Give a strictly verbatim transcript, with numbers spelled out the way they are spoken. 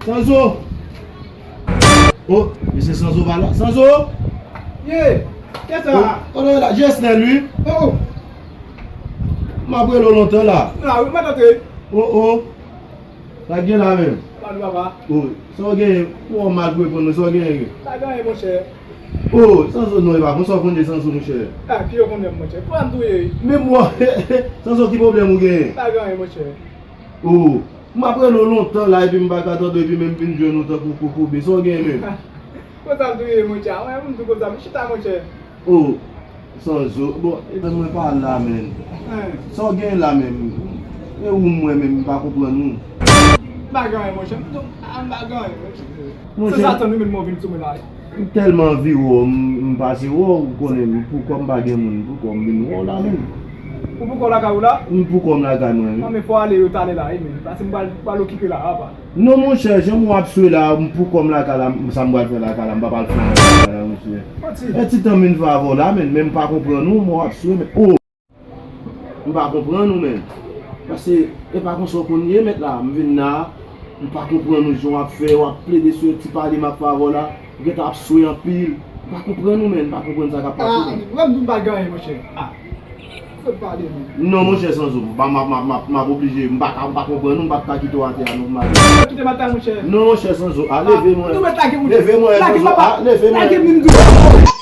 Sanzo! Oh, mesye Sanzo pa la. Sanzo! Ye! Kiyès sa? Oh, oh, la, Jesnel, wi. Oh, oh. M ap rele w lontan la. La, wi, mwen antre. Oh, oh. Sa gen la menm? Sa nou papa? Oh, sa w genyen? Ou mal reponn mwen, sa w genyen? Pa gen anyen, monchè. Oh, Sanzo, non, e pa konsa w konn ye Sanzo, monchè. Ah, ki yo konnen m, monchè? Pou an touye. Men mwen, Sanzo, ki pwoblèm ou genyen? Pa gen anyen, monchè. Oh, m ap rele w lontan la, epi m pa ka tande w, epi menm vin jwenn ou tankou kokobe. Sa w genyen menm? Konsa m tou ye, monchè. Mwen menm tou konsa, m chita, monchè. Oh, Sanzo. Bon, e mwen pa la, menm. Sa w genyen la, menm? E ou m wè menm, m pa konprann ou. M pa gen anyen, monchè. M pa gen anyen, monchè. Monchè. Sanzo, atann, wi, menm mwen vin sou mwen la. M tèlman anvi wè w, m, m pase wè w, ou konnen m pou kò m pa gen moun, m pou kò m vin wè w la menm. Ou pou kò w lakay ou la? M pou kò m lakay mwen, wi. An, men fò ale yo talè la, wi, men. Pase m pral, pral okipe la, apa. Non, monchè, jan w ap swe la, m pou kò m lakay la, m, sa m pral fè lakay la, m pa pral fè anyen lakay la, monchè. Yon ti tan m vin fè avè w la, men, men m pa konprann ou, men w ap swe, men, oh! M pa konprann ou menm. Paske e pa konsa w konn ye, mèt la. M vin la, m pa konprann ou jan w ap fè, w ap plede sou ti pale m ap fè avè w la. Ou gentan ap swe anpil. M pa konprann ou menm, m pa konprann sa k ap pase menm. Ah, mwen menm tou m pa gen anyen, monchè. Ah. Sot pale menm. Non, monchè, Sanzo, m pa, m ap, m ap, m ap, m ap oblije, m pa ka, m pa konprann ou, m p ap ka kite w atè a, non, m ale. Kite m atè a, monchè. Non, monchè, Sanzo, a, leve mwen. Nou mèt lage, monchè. Leve mwen, Sanzo, a, leve mwen. Lage m, m di w.